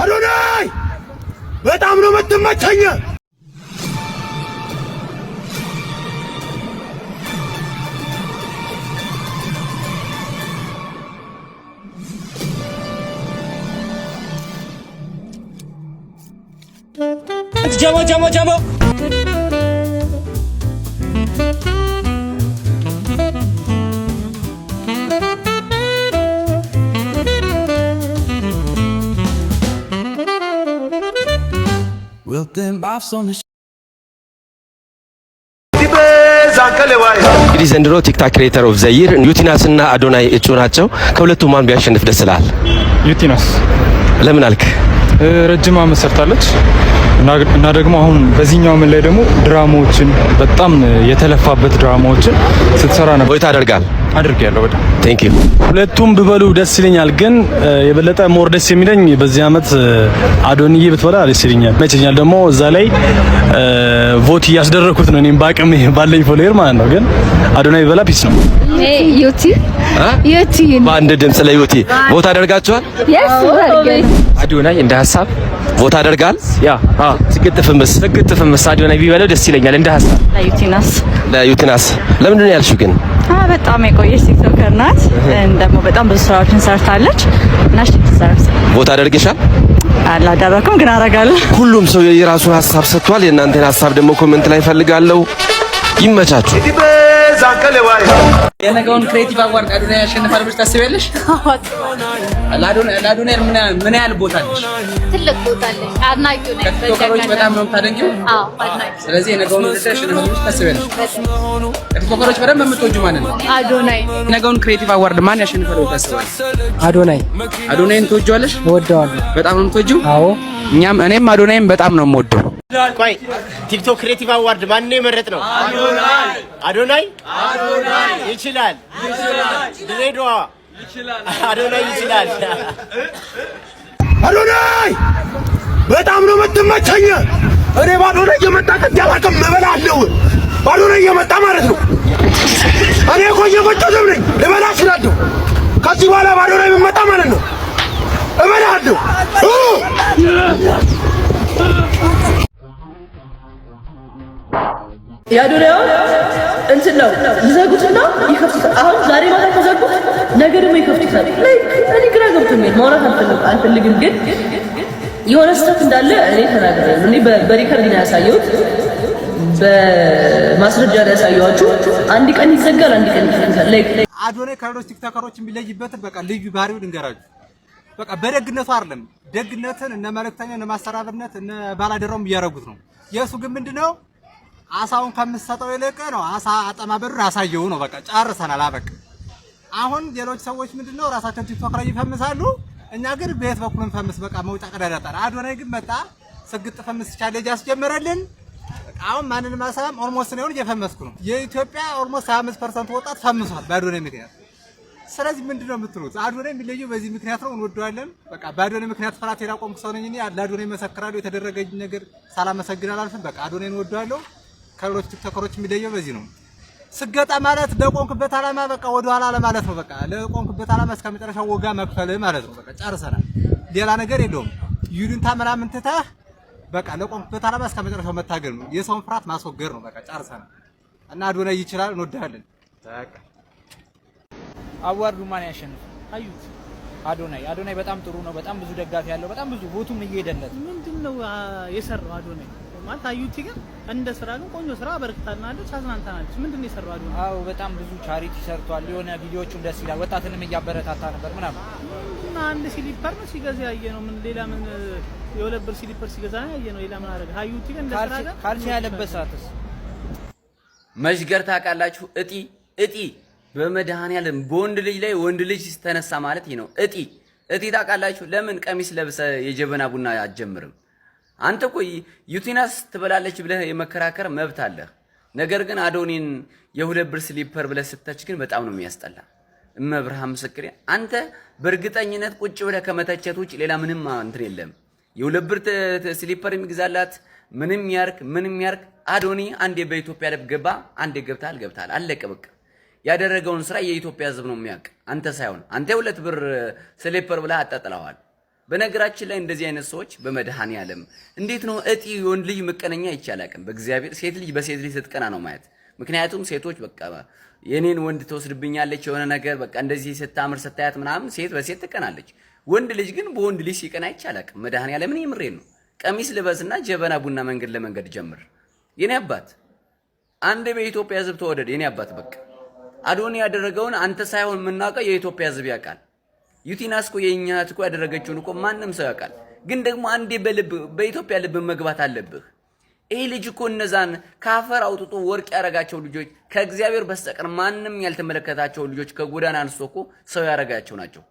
አዶናይ በጣም ነው የምትመቸኝ። ጀሞ ጀሞ ጀሞ። እንግዲህ ዘንድሮ TikTok Creator of the Year ዩቲናስ እና አዶናይ እጩ ናቸው። ከሁለቱ ማን ቢያሸንፍ ደስ ይላል? ዩቲናስ። ለምን አልክ? ረጅም ዓመት ሰርታለች እና ደግሞ አሁን በዚህኛው ዓመት ላይ ደግሞ ድራማዎችን፣ በጣም የተለፋበት ድራማዎችን ስትሰራ ነበር። ወይ ታደርጋል? አድርጌያለሁ በጣም። Thank you. ሁለቱም ቢበሉ ደስ ይለኛል፣ ግን የበለጠ more ደስ የሚለኝ በዚህ ዓመት አዶንዬ ብትበላ ደስ ይለኛል። መቸኛል ደግሞ እዛ ላይ vote እያስደረኩት ነው፣ እኔም በአቅሜ ባለኝ follower ማለት ነው። ግን አዶናይ ቢበላ peace ነው። ዩቲ፣ ዩቲ። በአንድ ድምጽ ለዩቲ vote አደርጋችኋል? Yes. አዶናይ እንደ ሀሳብ። Vote አደርጋል? Yeah. ስግጥ ፍምስ። ስግጥ ፍምስ። አዶናይ ቢበላው ደስ ይለኛል እንደ ሀሳብ። ዩቲናስ። ለዩቲናስ ለምንድን ነው ያልሽው ግን? በጣም የቆየች TikToker ናት። ደግሞ በጣም ብዙ ስራዎችን ሰርታለች እና she deserves. Vote አደርግሻል? አላደረኩም ግን አደርጋለሁ። ሁሉም ሰው የራሱን ሀሳብ ሰጥቷል። የእናንተን ሀሳብ ደግሞ comment ላይ ፈልጋለሁ። ይመቻችሁ። የነገውን creative award አዶናይ ያሸንፋል ብለሽ ታስቢያለሽ? ለአዶናይ ምን ያህል ቦታ አለሽ? ትልቅ ቦታ አለኝ። አድናቂው ነኝ። ከ TikToker ኦች በጣም ነው የምታደንቂው? አዎ፣ አድናቂ። ስለዚህ የነገውን ውድድር ያሸንፋል ብለሽ ታስቢያለሽ? ከ TikToker ኦች በደንብ የምትወጂው ማንን ነው? አዶናይ። የነገውን creative award ማን ያሸንፋል ብለሽ ታስቢያለሽ? አዶናይ። አዶናይን ትወጂዋለሽ? እወደዋለሁ። በጣም ነው የምትወጂው? አዎ። እኛም እኔም አዶናይን በጣም ነው የምወደው። ቆይ፣ TikTok Creative Award ማን ነው የመረጥነው? አዶናይ። አዶናይ ይችላል። ድሬዳዋ አዶናይ ይችላል። አዶናይ በጣም ነው የምትመቸኝ። እኔ ባዶናይ እየመጣ ቅድ አላውቅም፣ እበላለሁ። ባዶናይ እየመጣ ማለት ነው። እኔ እኮ እየጎተተም ነኝ፣ ልበላ እችላለሁ። ከዚህ በኋላ ባዶናይ የምመጣ ማለት ነው እበላለሁ። የአዶናይውን እንትን ነው ይዘጉትና ይከፍቱታል። አሁን ዛሬ ማታ ከዘጉት ነገ ደግሞ ይከፍቱታል። Like እኔ ግራ ገብቶኛል። ማውራት አልፈልግም፣ ግን የሆነ ስህተት እንዳለ እኔ ተናግሬያለሁ። እኔ በ record ነው ያሳየሁት፣ በማስረጃ ነው ያሳየኋችሁ። አንድ ቀን ይዘጋል፣ አንድ ቀን ይከፍቱታል። Like አዶናይ ከሌሎች TikToker ኦች የሚለይበትን በቃ ልዩ ባህሪው ልንገራችሁ። በቃ በደግነቱ አይደለም። ደግነትን እነ መልእክተኛ፣ እነ ማስተራብነት፣ እነ ባላደራውም እያደረጉት ነው። የእሱ ግን ምንድነው? አሳውን ከምትሰጠው ይልቅ ነው አሳ አጠማበሩን አሳየው ነው። በቃ ጨርሰናል። አበቃ። አሁን ሌሎች ሰዎች ምንድነው ራሳቸውን TikTok ላይ ይፈምሳሉ። እኛ ግን በየት በኩል እንፈምስ? በቃ መውጫ ቀዳዳ አጣን። አዶናይ ግን መጣ፣ ስግጥ ፈምስ challenge አስጀመረልን። አሁን ማንንም አሰማም። Almost ነው እየፈመስኩ ነው። የኢትዮጵያ almost 25% ወጣት ፈምሷል በአዶናይ ምክንያት። ስለዚህ ምንድን ነው የምትሉት? አዶናይ የሚለየው በዚህ ምክንያት ነው። እንወደዋለን። በቃ በአዶናይ ምክንያት ፍርሃት ያቆምኩ ሰው ነኝ እኔ። ለአዶናይ መሰክራለሁ። የተደረገኝ ነገር ሳላመሰግን አላልፍም። በቃ አዶናይን እንወደዋለሁ። ከሌሎች TikToker ኦች የሚለየው በዚህ ነው። ስገጣ ማለት ለቆምክበት ዓላማ በቃ ወደ ኋላ ለማለት ነው። በቃ ለቆምክበት ዓላማ እስከ መጨረሻው ዋጋ መክፈል ማለት ነው። በቃ ጨርሰናል። ሌላ ነገር የለውም። ይሉኝታ ምናምን ትተህ በቃ ለቆምክበት ዓላማ እስከ መጨረሻው መታገል ነው። የሰውን ፍርሃት ማስወገድ ነው። በቃ ጨርሰናል። እና አዶናይ ይችላል። እንወድሃለን። በቃ Award ኡ ማን ያሸንፍ? አዩት አዶናይ። አዶናይ በጣም ጥሩ ነው። በጣም ብዙ ደጋፊ ያለው፣ በጣም ብዙ vote ኡም እየሄደለት። ምንድን ነው የሰራው አዶናይ? ማለት አዩቲ ግን እንደ ስራ ግን ቆንጆ ስራ አበርክታናለች፣ አዝናንታናለች። ምንድን ነው የሰራው አዶናይ? አዎ፣ በጣም ብዙ charity ሰርቷል። የሆነ ቪዲዮዎቹም ደስ ይላል። ወጣትንም እያበረታታ ነበር ምናምን። እና አንድ slipper ነው ሲገዛ ያየ ነው። ምን ሌላ ምን የ2 ብር slipper ሲገዛ ነው ያየ ነው። ሌላ ምን አደረገ? አዩቲ ግን እንደ ስራ ግን ካልሲ ያለበሳትስ? መሽገር ታውቃላችሁ? እጢ እጢ፣ በመድኃኒዓለም በወንድ ልጅ ላይ ወንድ ልጅ ተነሳ ማለት ይህ ነው። እጢ እጢ ታውቃላችሁ? ለምን ቀሚስ ለብሰ የጀበና ቡና አትጀምርም? አንተ እኮ ዩቲናስ ትበላለች ብለህ የመከራከር መብት አለህ። ነገር ግን አዶኒን የ2 ብር slipper ብለህ ስተች ግን በጣም ነው የሚያስጠላ። እመብርሃን ምስክሬ፣ አንተ በእርግጠኝነት ቁጭ ብለህ ከመተቸት ውጭ ሌላ ምንም እንትን የለም። የ2 ብር slipper የሚግዛላት ምንም ያርክ ምንም ያርክ፣ አዶኒ አንዴ በኢትዮጵያ ልብ ገባ፣ አንዴ ገብታል ገብታል፣ አለቀ በቃ። ያደረገውን ስራ የኢትዮጵያ ሕዝብ ነው የሚያውቅ፣ አንተ ሳይሆን። አንተ የ2 ብር slipper ብለህ አጣጥለዋል። በነገራችን ላይ እንደዚህ አይነት ሰዎች በመድኃኔዓለም እንዴት ነው እጢ የወንድ ልጅ ምቀነኛ ይቻላል? በእግዚአብሔር ሴት ልጅ በሴት ልጅ ስትቀና ነው ማየት። ምክንያቱም ሴቶች በቃ የኔን ወንድ ትወስድብኛለች የሆነ ነገር በቃ እንደዚህ ስታምር ስታያት ምናምን ሴት በሴት ትቀናለች። ወንድ ልጅ ግን በወንድ ልጅ ሲቀና አይቻላቅም። መድኃኔዓለምን የምሬን ነው። ቀሚስ ልበስና ጀበና ቡና መንገድ ለመንገድ ጀምር። የኔ አባት አንድ በኢትዮጵያ ሕዝብ ተወደድ። የኔ አባት በቃ አዶኒ ያደረገውን አንተ ሳይሆን የምናውቀው የኢትዮጵያ ሕዝብ ያውቃል። ዩቲናስ እኮ የእኛ እህት እኮ ያደረገችውን እኮ ማንም ሰው ያውቃል። ግን ደግሞ አንዴ በልብ በኢትዮጵያ ልብ መግባት አለብህ። ይሄ ልጅ እኮ እነዛን ከአፈር አውጥቶ ወርቅ ያደረጋቸው ልጆች ከእግዚአብሔር በስተቀር ማንም ያልተመለከታቸው ልጆች ከጎዳና አንስቶ እኮ ሰው ያደረጋቸው ናቸው።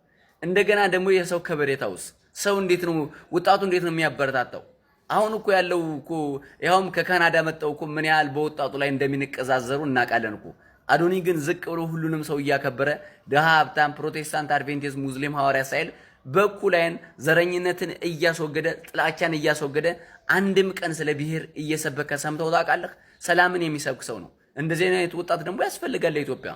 እንደገና ደግሞ የሰው ከበሬታውስ ሰው እንዴት ነው ወጣቱ እንዴት ነው የሚያበረታታው? አሁን እኮ ያለው እኮ ይኸውም ከካናዳ መጣው እኮ ምን ያህል በወጣቱ ላይ እንደሚንቀዛዘሩ እናውቃለን እኮ። አዶኒ ግን ዝቅ ብሎ ሁሉንም ሰው እያከበረ ድሃ፣ ሀብታም፣ ፕሮቴስታንት፣ አድቬንቲስት፣ ሙስሊም፣ ሐዋርያ ሳይል በኩል አይን ዘረኝነትን እያስወገደ ጥላቻን እያስወገደ አንድም ቀን ስለ ብሔር እየሰበከ ሰምተው ታውቃለህ? ሰላምን የሚሰብክ ሰው ነው። እንደዚህ አይነት ወጣት ደግሞ ያስፈልጋል ለኢትዮጵያ።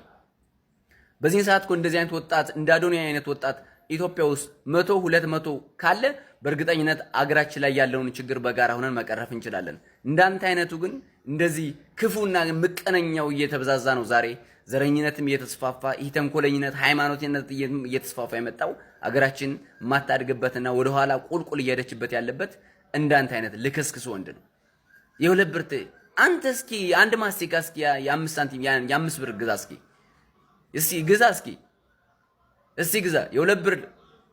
በዚህን ሰዓት እኮ እንደዚህ አይነት ወጣት እንደ አዶኒ አይነት ወጣት ኢትዮጵያ ውስጥ 100 200 ካለ በእርግጠኝነት አገራችን ላይ ያለውን ችግር በጋራ ሆነን መቀረፍ እንችላለን። እንዳንተ አይነቱ ግን እንደዚህ ክፉና ምቀነኛው እየተበዛዛ ነው። ዛሬ ዘረኝነትም እየተስፋፋ ይህ ተንኮለኝነት፣ ሃይማኖትነት እየተስፋፋ የመጣው አገራችን የማታድግበትና ወደኋላ ቁልቁል እየሄደችበት ያለበት እንዳንተ አይነት ልክስክስ ወንድ ነው። የሁለት ብር አንተ እስኪ አንድ ማስቲካ እስኪ የ5 ሳንቲም የ5 ብር ግዛ እስኪ እስኪ ግዛ እስኪ እስቲ ግዛ የ2 ብር።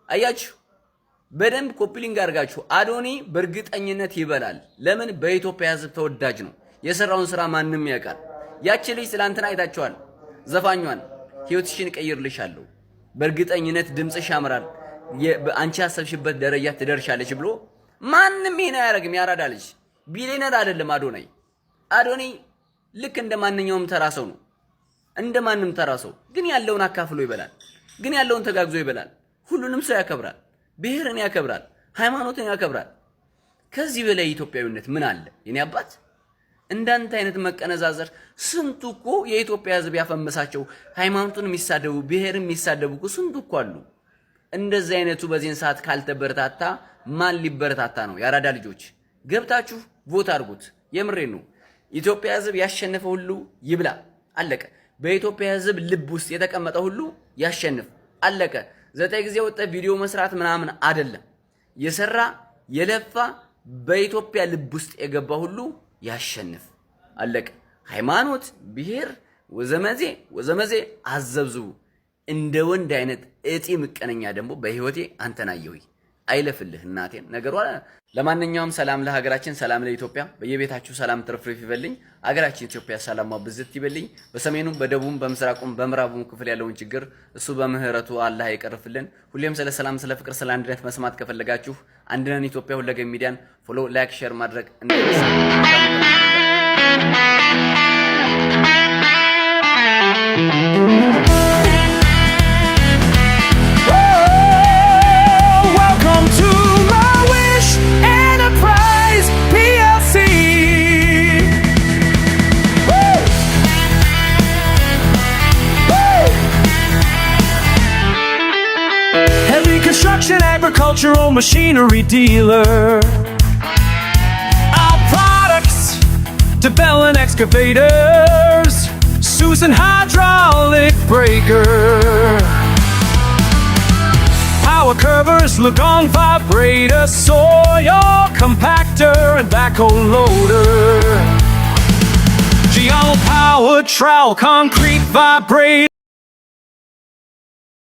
አያችሁ፣ በደንብ copy link አድርጋችሁ አዶኒ በእርግጠኝነት ይበላል። ለምን? በኢትዮጵያ ሕዝብ ተወዳጅ ነው። የሰራውን ስራ ማንም ያውቃል። ያቺ ልጅ ትላንትና አይታችኋል። ዘፋኟን ህይወትሽን እቀይርልሻለሁ፣ በእርግጠኝነት ድምፅሽ ያምራል፣ አንቺ ያሰብሽበት ደረጃ ትደርሻለች ብሎ ማንም ይሄን አያደርግም። ያራዳ ልጅ ቢሊየነር አይደለም አዶናይ። አዶኒ ልክ እንደ ማንኛውም ተራ ሰው ነው። እንደ ማንም ተራ ሰው ግን ያለውን አካፍሎ ይበላል። ግን ያለውን ተጋግዞ ይበላል። ሁሉንም ሰው ያከብራል። ብሔርን ያከብራል። ሃይማኖትን ያከብራል። ከዚህ በላይ ኢትዮጵያዊነት ምን አለ? የኔ አባት እንዳንተ አይነት መቀነዛዘር ስንቱ እኮ የኢትዮጵያ ሕዝብ ያፈመሳቸው ሃይማኖቱን የሚሳደቡ ብሔርን የሚሳደቡ እኮ ስንቱ እኮ አሉ። እንደዚህ አይነቱ በዚህን ሰዓት ካልተበረታታ ማን ሊበረታታ ነው? የአራዳ ልጆች ገብታችሁ vote አድርጉት። የምሬን ነው። ኢትዮጵያ ሕዝብ ያሸነፈ ሁሉ ይብላ። አለቀ። በኢትዮጵያ ሕዝብ ልብ ውስጥ የተቀመጠ ሁሉ ያሸንፍ። አለቀ። 9 ጊዜ ወጠ ቪዲዮ መስራት ምናምን አይደለም። የሰራ የለፋ በኢትዮጵያ ልብ ውስጥ የገባ ሁሉ ያሸንፍ። አለቀ። ሃይማኖት፣ ብሔር፣ ወዘመዜ ወዘመዜ አዘብዝቡ። እንደ ወንድ አይነት እጢ ምቀነኛ ደግሞ በህይወቴ አንተን አየሁኝ። አይለፍልህ እናቴን ነገሯ። ለማንኛውም ሰላም ለሀገራችን፣ ሰላም ለኢትዮጵያ። በየቤታችሁ ሰላም ትርፍርፍ ይበልኝ። ሀገራችን ኢትዮጵያ ሰላሟ ብዝት ይበልኝ። በሰሜኑም፣ በደቡቡም፣ በምስራቁም በምዕራቡም ክፍል ያለውን ችግር እሱ በምህረቱ አላህ ይቀርፍልን። ሁሌም ስለ ሰላም፣ ስለ ፍቅር፣ ስለ አንድነት መስማት ከፈለጋችሁ አንድነን ኢትዮጵያ ሁለገብ ሚዲያን follow፣ like፣ share ማድረግ እንዳይረሳ። Welcome to my Wish Enterprise PLC. Woo! Woo! Heavy construction, agricultural machinery dealer. Our products, DeBellin excavators, Susan hydraulic breaker. Power curvers, LiGong vibrator, soil compactor, and backhoe loader. Giano power trowel, concrete vibrator.